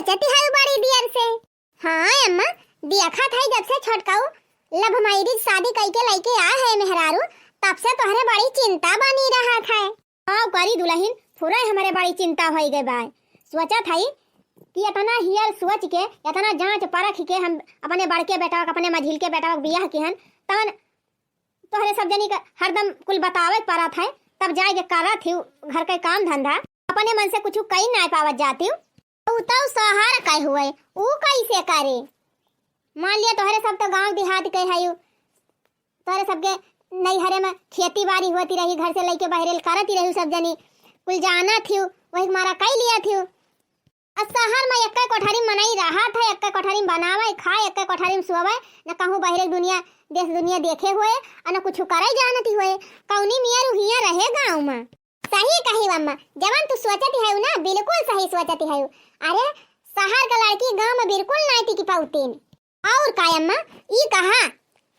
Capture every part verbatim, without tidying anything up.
सोचती है बड़ी देर से। हाँ अम्मा, देखत है जब से छोटकाऊ love marriage शादी कइके लइके आ है मेहरारू, तब से तोहरे बड़ी चिंता बनी रहत है। का करी दुलहिन, थोड़े हमरे बड़ी चिंता होइ गए बाय। सोचत है कि इतना हियर सोच के, इतना जांच परख के हम अपने बड़के बेटा, अपने मझिल के बेटा के बियाह किहन, तवन तोहरे सब जनी के हरदम कुल बतावे के परत है, तब जाए के करत ही घर के काम धंधा, अपने मन से कुछ कई नाय पावत जाती। उ तो शहर के हुए, उ कैसे करे? मान लिया तोहरे सब तो गांव देहात के है, तोहरे सबके नैहरे में खेती बाड़ी होती रही, घर से लइके बहरेल करती रही सब जनी, कुल जाना थी, वही मारा कई लिया थी। आ शहर में एक्के कोठरी में मनई रहत है, एक्के कोठरी में बनावे, खाए, एक्के कोठरी में सोवे, न कहूँ बहरे दुनिया, देश दुनिया देखे हुए, आ न कुछ करे जानती हुए। कौनी मियर हियाँ रहे गाँव में। सही कही अम्मा, जवन तू सोचती है ना, बिल्कुल सही सोचती है। अरे, शहर का लड़की गाँव में बिल्कुल नाय टिकी पाउतीन। और का अम्मा, ई कहा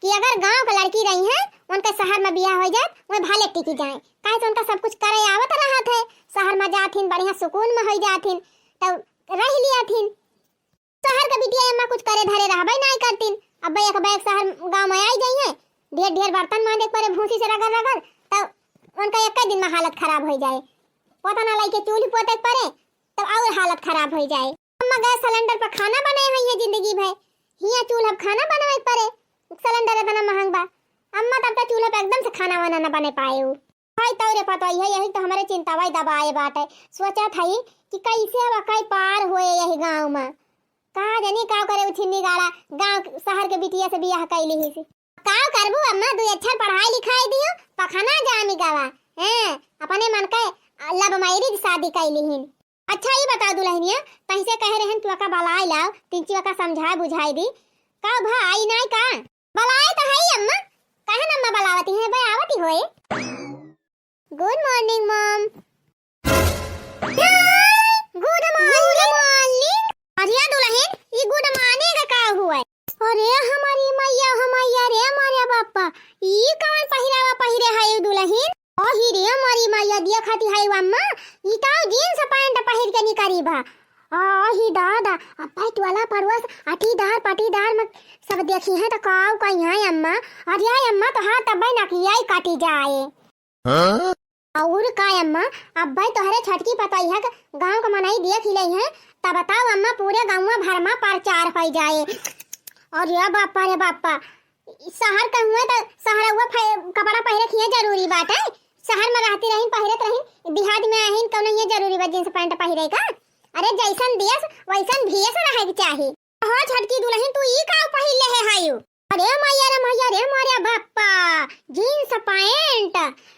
कि अगर गाँव का लड़की रही है, उनका शहर में बियाह हो जाए, वह भले टिकी जाए, काहे से उनका सब कुछ करे आवत रहत है। शहर में जाथिन, बढ़िया सुकून में हो जाथिन, तब रह लियाथिन। शहर के बिटिया अम्मा कुछ करे धरे रहबे नाय करतीन। अब एक बैग शहर गाँव में आई जाई है, ढेर ढेर बर्तन मांजे के परे भूसी से रगड़ रगड़, तब उनका एक दिन में हालत खराब हो जाए। पोता ना लइके चूल्ही पोते के परे, तब और हालत खराब हो जाए। अम्मा गैस सिलेंडर पर खाना बनाए हुई है जिंदगी भर, हियाँ चूल्हा पर खाना बनावे के परे, सिलेंडर इतना महंग बा। अम्मा तब तक चूल्हा पर एकदम से खाना वाना ना बने पाए उ। भाई तौरे पतोई है, यही तो हमारे चिंतावा दबाए बाटे। सोचत हई कि कैसे अब कई पार होए यही गाँव में। कहाँ जानी का करे उ छिन्नी गाड़ा, गाँव शहर के बिटिया से बियाह कैली ही से। का करबू अम्मा, दुई अक्षर पढ़ाई लिखाई दियो, पखना जामी गवा। हैं, अपने मन के love marriage शादी कैली हिन। अच्छा ई बताओ दुलहिनिया, तहिसे कहे रहन कि ओका बलाए लाओ, तिनची ओका समझाए बुझाए दी। का भा आई नाय का? बलाए तो हई अम्मा, काहे न अम्मा बलावती हैं, बे आवती होए। Good morning mom। Good morning। अरे दुलहिन, ई good morning का हुआ? अरे हमारी मैया, हमारी रे, हमारे बापा, ई कौन पहिरावा पहिरे है ई दुलहिन? ओही रे हमारी मैया, देखती है अम्मा, ई तो jeans pant पहिर के निकरी बा। ओही दादा, अब भाई टोला पड़ोस, अटीदार पटीदार में सब देखी हैं तो काऊ कही हैं अम्मा। अरे अम्मा, तो हाथ तब नकिया ही काटी जाए। हाँ? और का अम्मा, अब भाई तोहरे छोटकी पतोहिया के गाँव के मनई देख ही लई हैं, तब बताओ अम्मा, पूरे गाँव भर में प्रचार हो जाए। अरे बापा रे बापा, शहर के हुए तो शहर हुआ फै-, कपड़ा पहिरे के हियाँ जरूरी बाटे। शहर में रहती रहीन, पहिरत रहीन, देहात में आहीन, कौनो हियाँ जरूरी बा jeans pant पहिरे का? अरे जैसन देश वैसन भेष रहे के चाही। हो छोटकी दुलहिन, तू ई का पहिर ले है हायू? अरे मैया रे मैया रे, मोरे बापा, jeans pant।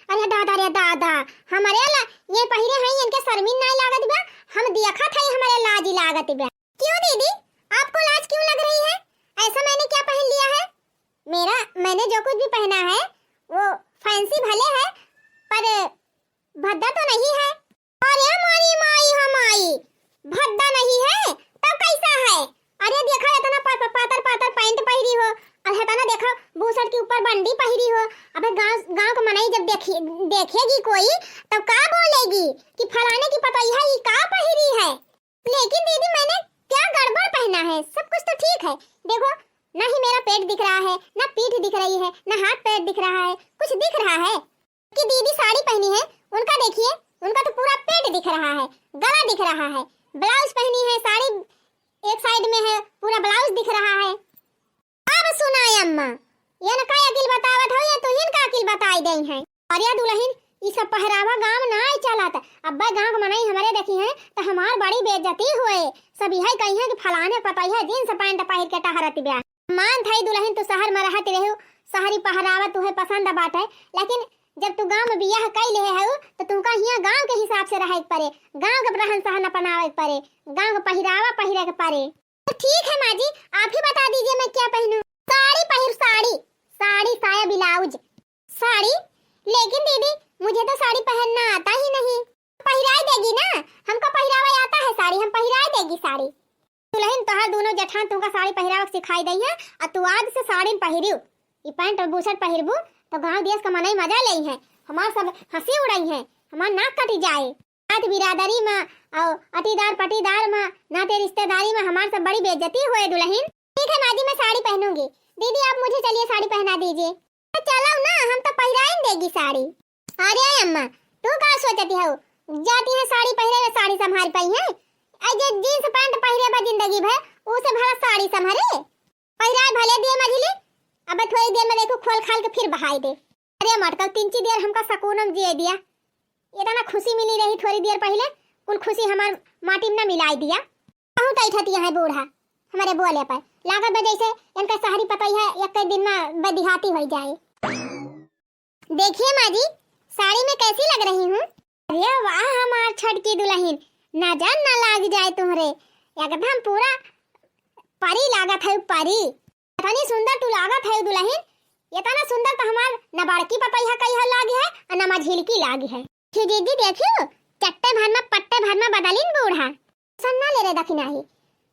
अरे दादा रे दादा, हमरे ला ये पहिरे हैं, इनके शर्मिन नाय लागत बा, हम देखत है हमरे लाज लागत बा। क्यों दीदी, आपको लाज क्यों लग रही है? ऐसा मैंने क्या पहन लिया है? मेरा, मैंने जो कुछ भी पहना है वो fancy भले है, पर भद्दा तो नहीं है। अरे मोरी माई हो माई, भद्दा नहीं है, तब कैसा है? अरे देखा, इतना पा-, पा-, पातर पातर pant पहिरी हो, और इतना देखा, बुशर्ट के ऊपर बंडी पहिरी हो। अबे गाँव, गाँव के मनई जब देखी, देखेगी कोई, तब का बोलेगी कि फलाने की पतोहिया ई का पहिरी है? लेकिन दीदी, मैंने क्या गड़बड़ पहना है? सब कुछ तो ठीक है। देखो, ना ही मेरा पेट दिख रहा है, ना पीठ दिख रही है, ना हाथ पैर दिख रहा है, कुछ दिख रहा है? कि दीदी साड़ी पहनी है, उनका देखिए, उनका तो पूरा पेट दिख रहा है, गला दिख रहा है, blouse पहनी है, साड़ी एक side में है, पूरा blouse दिख रहा है। अब सुनाए अम्मा, ये न का अकिल बतावत हो, ये तो इनका अकिल बताई दई हैं। अरे दुलहिन, ई सब पहरावा गाँव नाय चलत। अब्बे गाँव के मनई हमरे देखी हैं, त हमार बड़ी बेइज्जती हुए। सब इहे कही हैं कि फलाने पतोहिया jeans pant पहिर के टहरत बा। मान थाई दुलहिन, तू शहर में रहत रहू, शहरी पहरावा तुहे पसंद बाटे, लेकिन जब तू गाँव में बियाह कई लेहे हऊ, त तुमका हियाँ गाँव के हिसाब से रहे के परे, गाँव के रहन सहन अपनावे के परे, गाँव के पहिरावा पहिरे के परे। तो ठीक है माँ जी, आप ही बता दीजिए मैं क्या पहनूं। साड़ी पहिर, साड़ी, साड़ी, साया, blouse। साड़ी? लेकिन दीदी, मुझे तो साड़ी पहनना आता ही नहीं। पहिराई देगी ना, हमका पहिरावा आता है साड़ी, हम पहिराई देगी साड़ी। दुलहिन, तोहार दोनों जेठान तुमका साड़ी पहिरावा सिखाई दई हैं, आ तू आज से साड़ी पहिरियो। ई pant और बुशर्ट पहिरबू, तो गाँव देश का मनई मजा लेई हैं, हमार सब हंसी उड़ई हैं, हमार नाक कटी जाए। जात बिरादरी मा और अटीदार पटीदार मा, नाते रिश्तेदारी मा हमार सब बड़ी बेइज्जती होए दुलहिन। ठीक है माँ जी, मैं साड़ी पहनूंगी। दीदी, आप मुझे चलिए साड़ी पहना दीजिए। तो चलो ना, हम तो पहिराइन देगी साड़ी। अरे अम्मा, तू का सोचती हऊ? जाती है साड़ी पहिरे में, साड़ी संभाल पाई है? ऐ जे जींस पैंट पहिरे बा जिंदगी भर, उसे भला साड़ी संभाले? पहिराए भले दिए मझिली, अब थोड़ी देर में देखो खोल खाल के फिर बहाई दे। अरे मटकल, तिनची देर हमका सकून में जिए दिया। इतना खुशी मिली रही थोड़ी देर पहिले, कुल खुशी हमार माटी में ना मिलाई दिया। बहुत ऐठतिया है बूढ़ा, हमारे बोले पर लागत बा जैसे इनका शहरी पतई है, एक दिन में बदिहाती हो जाए। देखिए माँ जी, साड़ी में कैसी लग रही हूँ? अरे वाह हमार छोटकी दुलहिन, नजर न लाग जाए तुम्हरे, एकदम पूरा परी लागत है, परी। इतनी सुंदर तू लागत है दुलहिन, इतना सुंदर तो हमार न बड़की पतैया कहिया लागी है और न मझिलकी लागी है। खिजिजी देखियो, चट्टे भर में पट्टे भर में बदलिन बूढ़ा। सन्ना ले रे दखिनाही,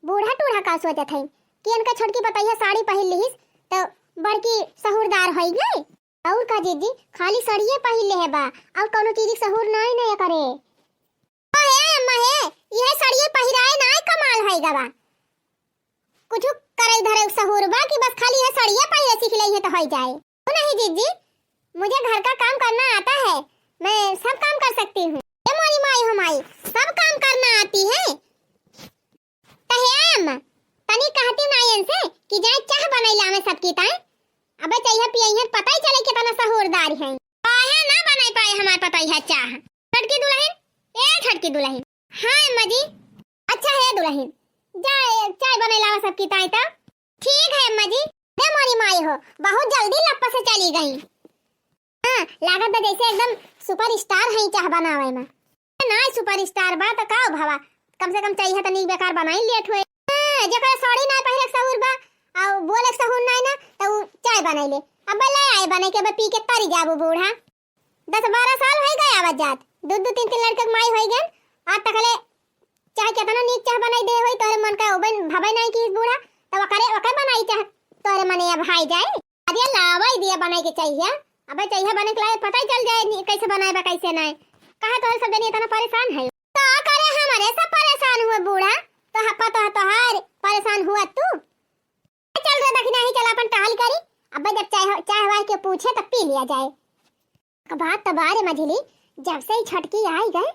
बूढ़ा टूढ़ा का सोचत है कि इनका छोटकी पतैया साड़ी पहिर लिहिस तो बड़की सहूरदार होई गई। और का जीजी, खाली सड़िए पहिर ले है बा, और कौनो चीज के सहूर नाई न करे। ओ हे अम्मा हे, यह सड़िए पहिराए नाई कमाल है गवा। कुछ करे धरे सहूर बा कि बस खाली यह सड़िए पहिरे सीख ले है तो हो जाए। ओ नहीं जीजी, मुझे घर का काम करना आता है, मैं सब काम कर सकती हूँ। ए मोरी माई हो माई, सब काम करना आती है। त हे अम्मा, तनी कहती ना इनसे कि जाए चाह बनाई लावे सबकी ताई। अबे चाहिए पियइहन, पता ही चले कितना सहूरदार है। काहे ना बनाई पाए हमार पतई है चाह। छोटकी दुलहिन, ए छोटकी दुलहिन। हाँ अम्मा जी। अच्छा हे दुलहिन, जा ए, चाय बनाई लावा सबकी ताई तब। ठीक है अम्मा जी। दे मोरी माई हो, बहुत जल्दी लप्पा से चली गई। हाँ, लागत बा जैसे एकदम सुपरस्टार है चाह बनावे में। ना सुपरस्टार बा त का भवा, कम से कम चाहिए त नीक बेकार बनाई लेत होए। हाँ, जेकर साड़ी ना पहिरे के सहूर बा, और बोले के सहूर ना ना, त उ चाय बनाई ले। अब ले आए बने के अब पी के तरी जाबू बूढ़ा। दस बारह साल होई गए आवत जात, दो दो तीन तीन लड़के के माई होई गन, आज तकले चाहे केतना नीक चाह बनाई दे होई, तोहरे मन का उबन भवे नहीं कि बूढ़ा, तब ओकरे, ओकर बनाई चाह तोहरे मने अब हाई जाए। अरे लावाई दिया बनाई के चाहिए, अबे चाहिए बने के लाए पता ही चल जाए नी, कैसे बनाए बा कैसे नहीं। कहा तोहरे सब जनी इतना परेशान है? का करे हमरे सब परेशान हुए बूढ़ा, तो हप्पा तो तोहार परेशान हुआ तू। चल रे दखिनाही, चल अपन टहल करी। अबे जब चाह, चाह वाह के पूछे तब पी लिया जाए। एक बात तो बा रे मझिली, जब से ही छोटकी आई गए,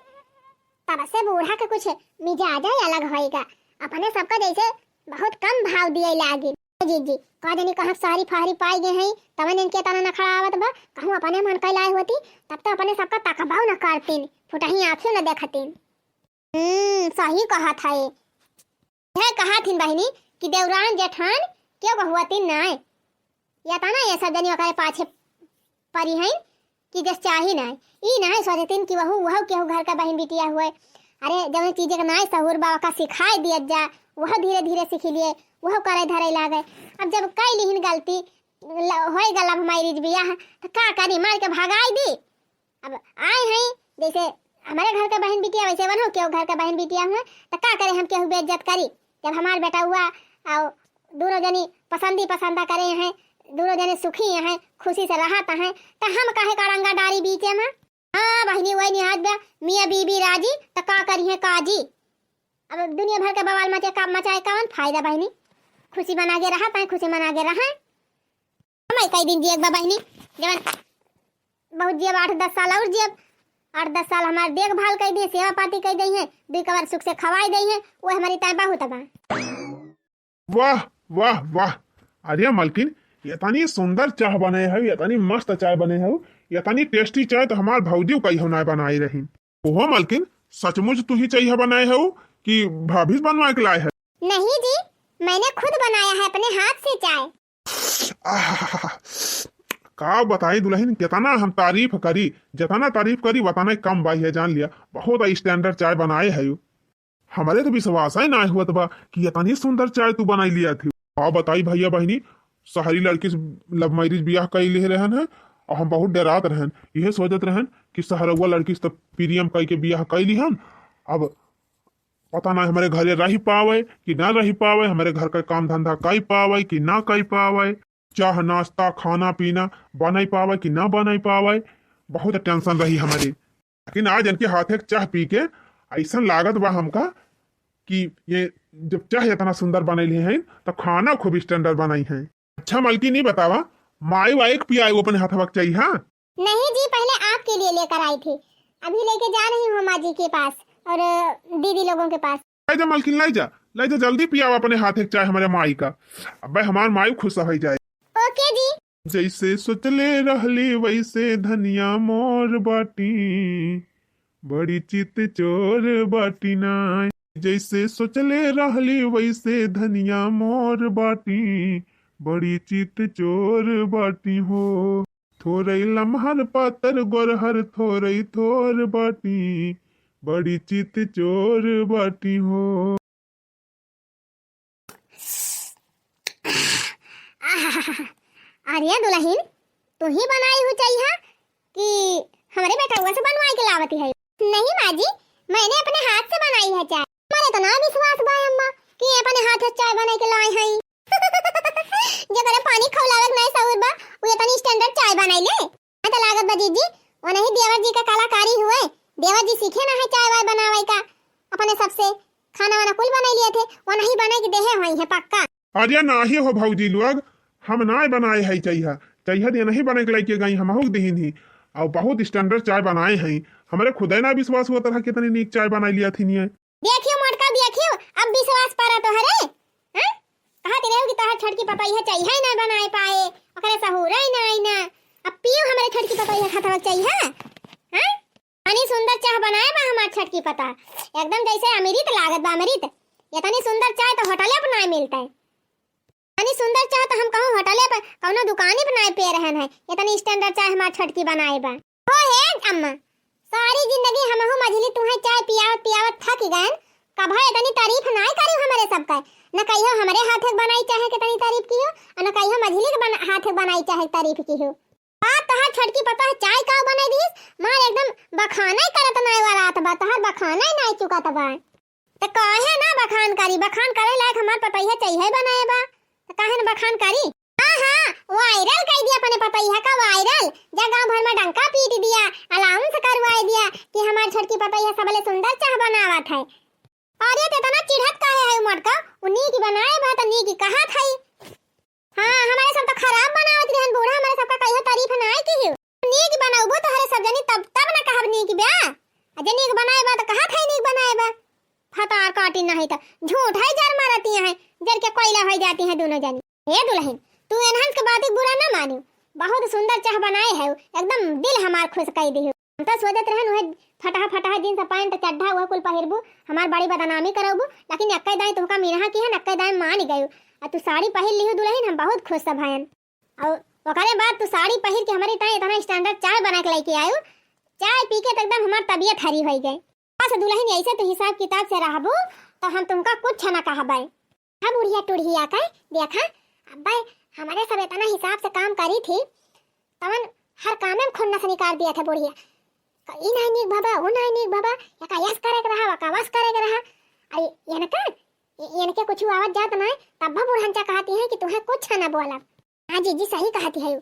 तब से बूढ़ा के कुछ मिजाज ही अलग होएगा। अपने सबका जैसे बहुत कम भाव दिए लागिन। जीजी, का जानी कहाँ सारी फारी पाई गए हैं, तवन इनके तना नखड़ा आवत बा। कहूँ अपने मन कैलाए होती, तब तो अपने सबका तकबाऊ न करतीन, फुटही आँखियों न देखतीन। हम्म, सही कहत है। है कहत हिन बहिनी कि देवरान जेठान क्यों कहुआतीन नाय। या तना ये सब जनी ओकरे पाछे परी हैं कि जस चाही नाय। ई नाय सोचतीन कि वहू, वहू केहू घर का बहिन बिटिया हुए। अरे, जौन चीज के नाय सहूर बा, ओका सिखाए दियत जा, वह धीरे धीरे सीखी लिए, वह करे धरे लागे। अब जब कई लिहिन गलती, ल-, होए गल अब हमारी रिज बियाह, तो का करी, मार के भगाई दी। अब आए हैं, जैसे हमारे घर के बहन बिटिया, वैसे वनहु केहू घर के बहन बिटिया हुए, तो का करे, हम केहू बेइज्जत करी? जब हमार बेटा हुआ और दोनों जनी पसंदी पसंदा करे हैं, दोनों जने सुखी हैं, खुशी से रहत हैं, तो हम काहे कड़ंगा डारी बीचे में? हाँ बहिनी, वही निहात बा, मियाँ बीबी राजी, तो का करी है काजी? अब दुनिया भर के बवाल मचे का, मचाए कवन फायदा बहिनी? खुशी मना के रहत हैं, खुशी मना के रहें। हम कई दिन जियब बा बहिनी, जवन बहुत जियब, आठ दस साल और जियब, आठ दस साल हमार देखभाल कर दी, सेवा पाती कर दी है, दुई कबर सुख से खवाई दी है, वो हमारी ताई बहुत बा। वाह, वाह, वाह। अरे मलकिन, इतनी सुंदर चाह बनाए है, इतनी मस्त चाय बनाए है, इतनी टेस्टी चाय तो हमार भौजी कहियो ना बनाई रही। ओहो मलकिन, सचमुच तू ही चाय बनाए है कि भाभी बनवा के लाए है? नहीं जी, मैंने खुद बनाया है अपने हाथ से चाय। आह, का बताई दुलहिन, कितना हम तारीफ करी, जितना तारीफ करी उतना कम बाई है, जान लिया, बहुत स्टैंडर्ड चाय बनाए है यू। हमरे तो विश्वास ही ना हुआ बा कि इतनी सुंदर चाय तू बनाई लिया थी। का बताई भैया बहिनी, शहरी लड़की से लव मैरिज बियाह कई ले रहन है और हम बहुत डरात रहन, यह सोचत रहन कि शहरवा लड़की से तो प्रेम कई के बियाह कई लिहन। अब पता ना हमरे घरे रह पावे कि ना रह पावे, हमरे घर का काम धंधा कई पावे कि ना कई पावे, चाह नाश्ता खाना पीना बनाई पावे कि ना बनाई पावे, बहुत टेंशन रही हमरे। लेकिन आज इनके हाथे के चाह पी के ऐसन लागत बा हमका कि ये जब चाह इतना सुंदर बनैली हैं, तो खाना खूब standard बनाई हैं। अच्छा मलकिन, ई बतावा, माई वाई के पियाई अपने हाथवा के चाही, हाँ? नहीं जी, पहले आपके लिए लेकर आई थी, अभी लेके जा रही हूँ अम्मा जी के पास और, अ, दीदी लोगों के पास। लाई जा मलकिन, लाई जा, लाई जा, जल्दी पियावा अपने हाथे के चाय हमरे माई का, अबे हमार माई खुश होइ जाए। OK जी। जैसे सोचले रहली वैसे धनिया मोर बाटी, बड़ी चित चोर बाटी ना। जैसे सोचले रहली वैसे धनिया मोर बाटी, बड़ी चित चोर बाटी हो। थोरै लमहर पातर गोरहर थोरै थोर बाटी, बड़ी चित चोर बाटी हो। अरे दुलहिन, तू ही बनाई हु चाही कि हमरे बेटउआ से बनवाई के लावती है? नहीं माँ जी, मैंने अपने हाथ से बनाई है चाय। हमारे इतना विश्वास बा अम्मा कि ये अपने हाथ से चाय बनाई के लाए हैं। जेकरे पानी खौलावे के नहीं सहूर बा, वो इतनी standard चाय बनाई ले। हाँ, तो लागत बा जीजी, वनही देवर जी का कलाकारी हुए। देवर जी सीखे ना है चाय वाय बनावे का, अपने सबसे खाना वाना कुल बनाई लिए थे, वनही बनाई के देहे हुई है पक्का। अरे नाही हो भौजी लोग, हम नाय बनाए है चाय, चाय दे नहीं बने के लेके गई, हमहू के देहिन ही। और बहुत standard चाय बनाए हैं, हमरे खुदे ना विश्वास हुआ तरह कितनी नीक चाय बनाई लिया थी निये। देखियो मोटका, देखियो, अब विश्वास परा तोहरे, हैं? कहत रहो कि तोहर छोटकी पतोहिया चाय ना बनाए पाए, ओकरे सहूरे ना आई ना। अब पियो हमरे छोटकी पतोहिया खातिर चाय, हैं? इतनी सुंदर चाह बनाए बा हमार छोटकी पता, एकदम जैसे अमृत लागत बा, अमृत। इतनी सुंदर चाय तो होटले पर ना मिलता है। इतनी सुंदर चाह तो हम कहूँ होटले पर कौनो दुकानी पर ना पी रहन है, इतनी standard चाय हमार छोटकी बनाए बा। हो हे अम्मा, सारी जिंदगी हमहू मझली तुहे चाय पियावत पियावत थक गएन, कभो इतनी तारीफ नाय करियो हमरे सबका। न कहियो हमरे हाथे के बनाई चाय के तनी तारीफ किहो, और न कहियो मझली के बना-, हाथे के बनाई चाय के तारीफ किहो। बात तोहार छोटकी पतोह चाय का बनाई दीस, मार एकदम बखाने करत नाय वाला बा, तोहार बखाने नाय चुकत बा। त काहे ना बखान करी, बखान करे लायक हमार पतोहिया चाय बनाए बा, त काहे ना बखान करी? हाँ, हाँ, viral कइ दिया अपने पतोहिया का viral। जा गाँव भर में डंका पीट दिया, announce करवाइ दिया कि हमार छोटकी पतोहिया सबले सुंदर चाह बनावत है। अरे, त इतना चिढ़त काहे है मोटका? उ नीक बनाए बा त नीक कहत है। हाँ, हमरे सब त खराब बनावत रहन बूढ़ा, हमरे सबका कहियो तारीफ नाय किहियो। नीक बनउबो तोहरे सब जनी तब, तब न कहब नीक बा। आ जे नीक बनाए बा त कहत है नीक बनाए बा। फतार काटी नहीं त झूठ है, जर मारती हैं, जर के कोयला होइ जाती हैं दोनों जनी। हे दुलहिन, तू एनहन के बात बुरा न मानियो, बहुत सुंदर चाह बनाए है, एकदम दिल हमार खुश कइ दिहो। हम तो सोचत रहन उहे फटहा फटहा jeans pant चड्ढा उहे कुल पहिरबू, हमार बड़ी बदनामी करबू, लेकिन एक्के दाई तुहका मिनहा किहन, एक्के दाई मान गयो। आ तू साड़ी पहिर लिहो दुलहिन, हम बहुत खुश भयन। और ओकरे बाद तू साड़ी पहिर के हमरे ताई इतना standard चाय बना के लेके आयो, चाय पी के तो एकदम हमार तबियत हरी होइ गई। बस दुलहिन, ऐसे तू हिसाब किताब से रहबू तो हम तुमका कुछ न कहबै। हाँ बुढ़िया टुढ़िया का देखा, अब्बै हमरे सब इतना हिसाब से काम करी थी, तवन हर कामे में खुन्नस निकाल दिया था बुढ़िया। ई नाय नीक बाबा, वो नाय नीक बाबा, एका यस करे के रहा, वका वस करे के रहा। अरे इनका, इ-, इनके कुछ आवत जात नाय, तब बुढ़नचा कहती है कि तुहे कुछ न बोलब। हाँ जीजी, सही कहती है।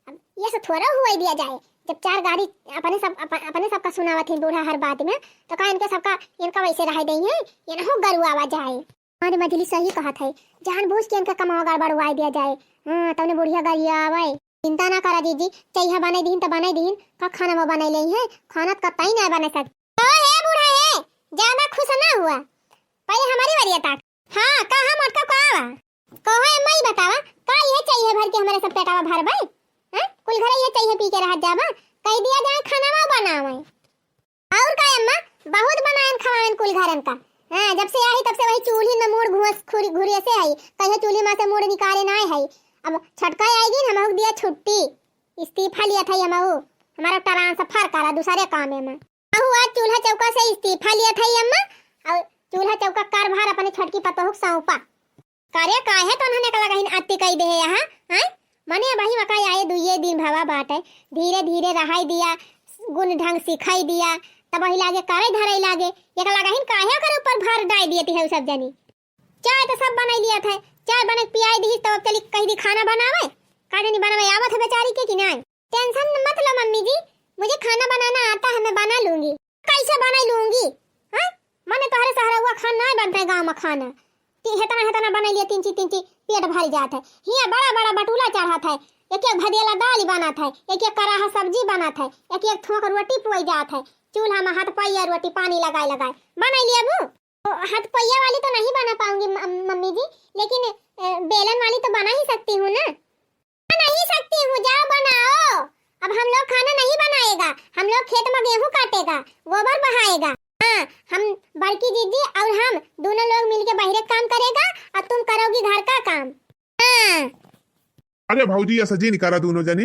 अब ये से थोड़ा हुआ दिया जाए, जब चार गाड़ी अपने सब, अप-, अपने सबका सुनावत है बूढ़ा हर बात में, तो का इनके सबका, इनका वैसे रह दई है, ये ना हो गरुआवा जाए। हमारी मझली सही कहत है, जानबूझ के इनका कमावा गड़बड़वाई दिया जाए। हाँ, तौने बुढ़िया गरियावे। चिंता ना करा जीजी, चइहा बनाई दीन त बनाई दीन, का खाना वो बनाई लेई है, खाना त कतई ना बना सक। ओ हे बूढ़ा हे, ज्यादा खुश ना हुआ, पहले हमारी बारी तक। हाँ, का हम मोटका का आवा? कहो अम्मा, ई बतावा, का ये चाय भर के हमरे सब पेटावा भरबै? हैं? कुल घरे ये चाय पी के रहत जाबा? कह दिया जाए खाना वो बनावे। और का अम्मा, बहुत बनायन खवायन कुल घरन का। हाँ, जब से आई तब से वही चूल्ही में मूड़ घुस खुरी घुरे से आई। कहे चूल्ही में से मूड़ निकाले ना आई है। अब छटका आएगी ना, हमहू दिया छुट्टी, इस्तीफा लिया था हमहू। हमारा transfer करा दूसरे कामे में। अहू आज चूल्हा चौका से इस्तीफा लिया था अम्मा, और चूल्हा चौका कारभार अपने छोटकी पतोह के सौंपा। करे काहे तो उन्होंने का लगहिन अति कई दे है यहाँ, हैं? मने अबही वका आए दुइये दिन भवा बाटे, धीरे धीरे रहाई दिया, गुण ढंग सिखाई दिया, तब वही लागे करे धराई लागे, ये का लगहिन काहे ओकर ऊपर भार डाल दिए थे सब जनी। चाय तो सब बनाई लिया था, चाय बने के पियाई दी, तब अब चली कही दी खाना बनावे, का जानी बनावे आवत है बेचारी के कि नहीं। Tension मत लो मम्मी जी, मुझे खाना बनाना आता है, मैं बना लूंगी। कैसे बना लूंगी? हाँ? मने तोहरे सहरौआ खान नाहीं बनत है गाँव में खाना। ती-, हेतना हेतना बनाइ लिया, तीन चीज, तीन चीज पेट भर जात है। हियाँ बड़ा बड़ा बटुला चढ़त है, एक एक भदेला दाल बनत है, एक एक कराहा सब्जी बनत है, एक एक थोक रोटी पुआई जात है। चूल्हा में हाथ पैया रोटी पानी लगाए लगाए बनाइ लिया बू। ओ, हाथ पैया वाली तो नहीं बना पाऊंगी म-, मम्मी जी, लेकिन, अ, बेलन वाली तो बना ही सकती हूँ ना। बना नहीं सकती हूँ, जाओ बनाओ। अब हम लोग खाना नहीं बनाएगा, हम लोग खेत में गेहूं काटेगा, गोबर बहाएगा। हाँ, हम बड़की दीदी और हम दोनों लोग मिलके बहिरे काम करेगा और तुम करोगी घर का काम। हाँ। अरे भौजी, ऐसा जी नहीं करा दोनों जनी।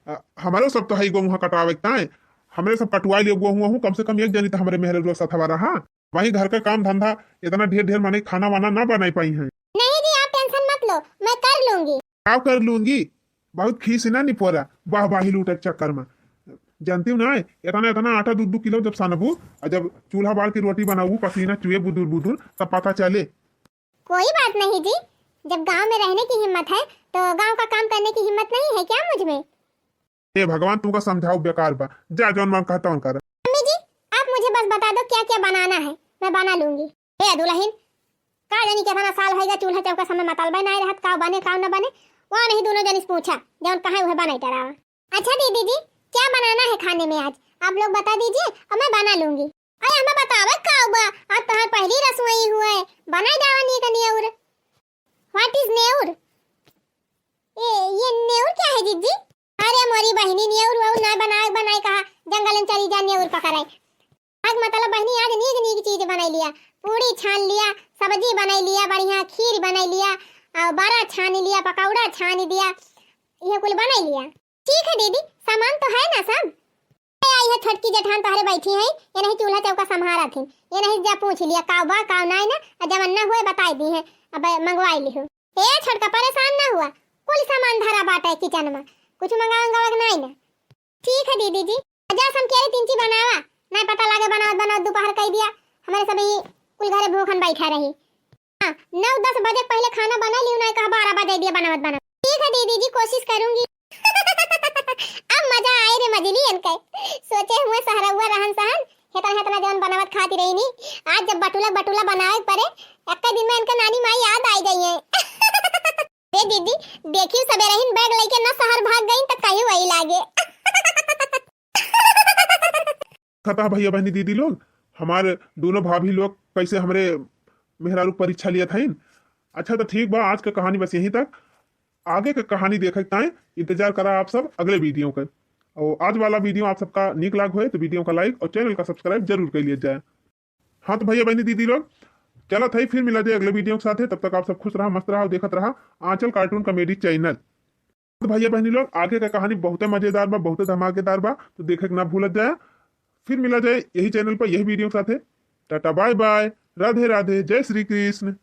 अ, हमरो सब तो है गोहूँ कटावे के ताय, हमरे सब कटवाए लियो गोहूँ, कम से कम एक जनी तो हमरे मेहरे लोग साथ हमारा, हाँ। वही घर का काम धंधा, इतना ढेर ढेर माने खाना वाना ना बनाई पाई हैं। नहीं जी, आप tension मत लो, मैं कर लूंगी। का कर लूंगी? बहुत खीस ना निपोरा, वाहवाही लूटे के चक्कर में। जानती हूँ ना, इतना इतना आटा दू दू किलो जब सानबू, और जब चूल्हा बाल के रोटी बनाबू, पसीना चुए बुदुर बुदुर, तब पता चले। कोई बात नहीं जी, जब गांव में रहने की हिम्मत है, तो गांव का काम करने की हिम्मत नहीं है क्या मुझ में? हे भगवान, तुमका समझाओ बेकार बा, जा जौन मन कहता उन कर। मम्मी जी, आप मुझे बस बता दो क्या क्या बनाना है, मैं बना लूंगी। हे दुलहिन, का जानी केतना साल होइगा चूल्हा चौका समय मतलबे नाय रहत, का बने का न बने, वहाँ नहीं दोनों जनी से पूछा, जौन कहे उहे बनाई टरावा। अच्छा दीदी जी, क्या बनाना है खाने में आज, आप लोग बता दीजिए और मैं बना लूंगी। अरे हमें बतावे का बा, आज तोहार पहली रसोई हुए, बनाई डावा नीक नेउर। What is नेउर? ए, ये नेउर क्या है जीजी? अरे मोरी बहिनी, नेउर वेउर ना बनाए, बनाए कहा, जंगल में चली जा नेउर पकड़े। आज मतलब बहिनी आज नीक नीक चीज बनाई लिया, पूड़ी छान लिया, सब्जी बनाई लिया, बढ़िया खीर बनाई लिया, और बड़ा छान लिया, पकौड़ा छान दिया, ये कुल बनाई लिया। ठीक है दीदी, सामान तो है ना सब? ए, आई है छोटकी जेठान तोहरे बैठी हैं, ये नहीं चूल्हा चौका संभारत हिन, ये नहीं जा पूछ लिया काव बा काव नाई ना, और जवन ना हुए बताई दी है, अब मंगवाई लिहू। ए छोटका परेशान ना हुआ, कुल सामान धरा बाटे kitchen में, कुछ मंगावे मंगावे के नाई ना। ठीक है दीदी जी, जा सम केरे तिंची बनावा, नाई पता लागे बनावत बनावत दोपहर कई दिया, हमरे सब ई कुल घरे भूखन बैठा रही। हाँ, नौ दस बजे के पहले खाना बना लियो, नाई कहा बारह बजे दिया बनावत बनावत। ठीक है दीदी जी, कोशिश करूंगी। अब मजा आए रे मजली इनके। सोचे हुए सहरौआ रहन सहन, हेतना हेतना जवन बनावत खाती रही नी, आज जब बटुला बटुला बनावे के परे, एक दिन में इनके नानी माई याद आई जाइए। ए दीदी, देखियो सबेरहिन bag लइके ना सहर भाग गईं त कहीं वही लागे। खता भैया बहनी दीदी लोग, हमार दोनों भाभी लोग कैसे हमरे मेहरारू परीक्षा लियत हईन। अच्छा तो ठीक बा, आज का कहानी बस यहीं तक। आगे का कहानी देखे के ताईं इंतजार करा आप सब अगले video के। और आज वाला video आप सबका नीक लाग होए तो video का like और channel का subscribe जरूर कर लिया जाए। हाँ तो भैया बहनी दीदी लोग, चलत है फिर मिला जाए अगले video के साथे। तब तक आप सब खुश रहा, मस्त रहा और देखत रहा आंचल cartoon comedy channel। तो भैया बहनी लोग, आगे का कहानी बहुते मजेदार बा, बहुते धमाकेदार बा, तो देखे के ना भूलत जाए। फिर मिला जाए यही channel पर यही video के साथे। टाटा bye bye, राधे राधे, जय श्री कृष्ण।